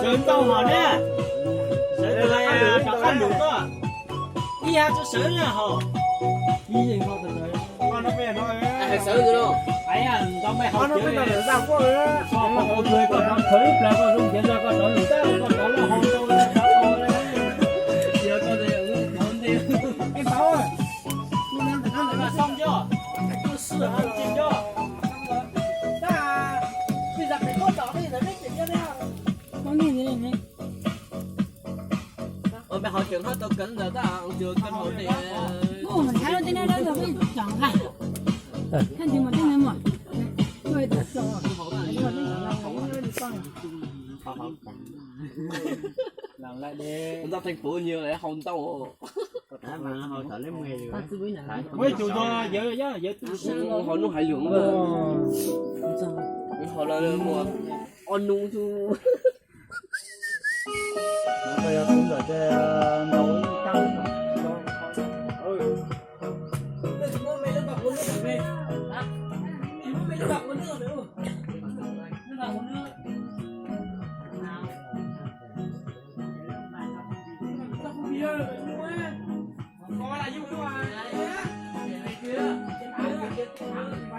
Sawv ntau hos ne, sawv ntau rov qab lug tuaj. Ib yam tsi sawv na hos. Sawv ntau, ntau me hauv cawv, koj rov thawv ib plag koj zoo ntiav zog koj rov lug tau koj rov lub hau ntau. Ntau theej puv nyuag hau ntau. Muaj ib tug yawg, yawg, yawg tub hau nub hais lus, hau lawm muaj ob nub xwb.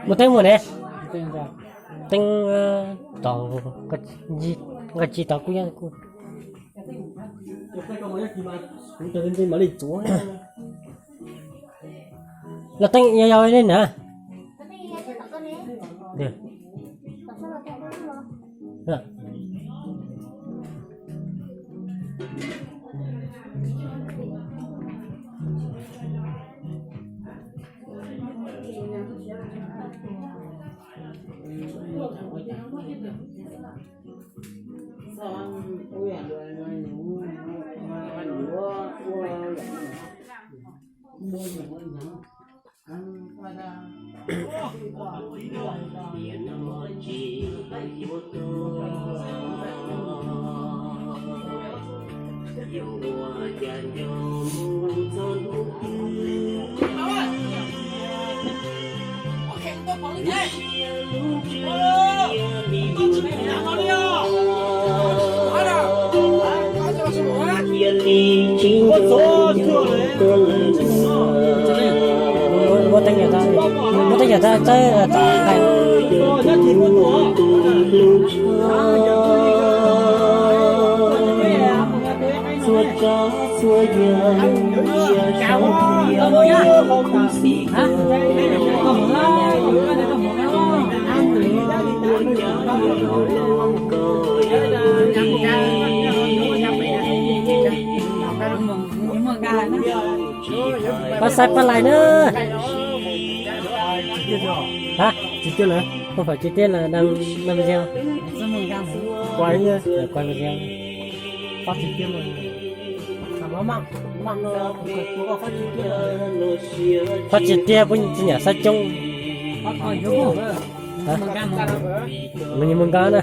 Muaj teeb muaj ne. Teeb, tod, nqaj tsi tod kuj nyob kuj. Los teeb yau yau li na. Muab teeb yam, muab teeb yam tawb tawb. Pab saib pab lais na. Hả? Không phải chi tiết là đang năm video. Quay nhá. Ờ, quay video. Phát trực tiếp luôn. Phát trực tiếp với tin nhắn sát chung. Hả? Mình nhìn mừng cao nè.